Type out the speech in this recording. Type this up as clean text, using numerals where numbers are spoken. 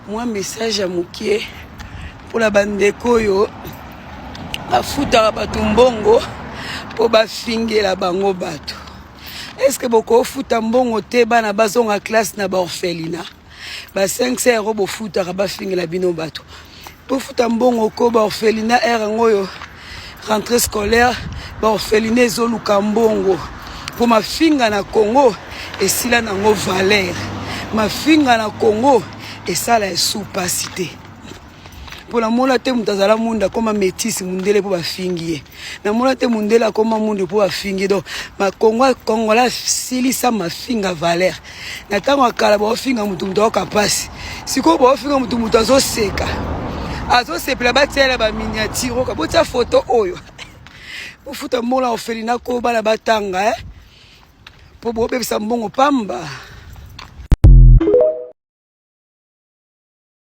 Mwa message ya mokie mpona bandeko oyo bafutaka bato mbongo mpo bafingela bango bato. Eske bokofuta mbongo te bana bazonga classe na baorphelinat? Ba 500 euro bofutaka bafingela bino bato, bofuta mbongo ko baorphelinat. Heure yango oyo rentrée scolaire, baorphelinat ezoluka mbongo mpo mafinga na Congo esila nango valeur. Mafinga na Congo esala esu pasi te, mpo namona te moto azala mundu akoma métis mundele mpo bafingi ye. Namona te mundele akoma mundu mpo bafingi ye. Donc makongo kongola asilisa mafinga valeur. Na ntango ya kala baofinga motu, moto aoka mpasi. Sikoyo baofinga motu, moto azoseka, azosepela. Batiela baminiature oka botia foto oyo, bofuta mbongo na orphelinat ko bana batanga, eh? Mpo bobebisa mbongo pamba.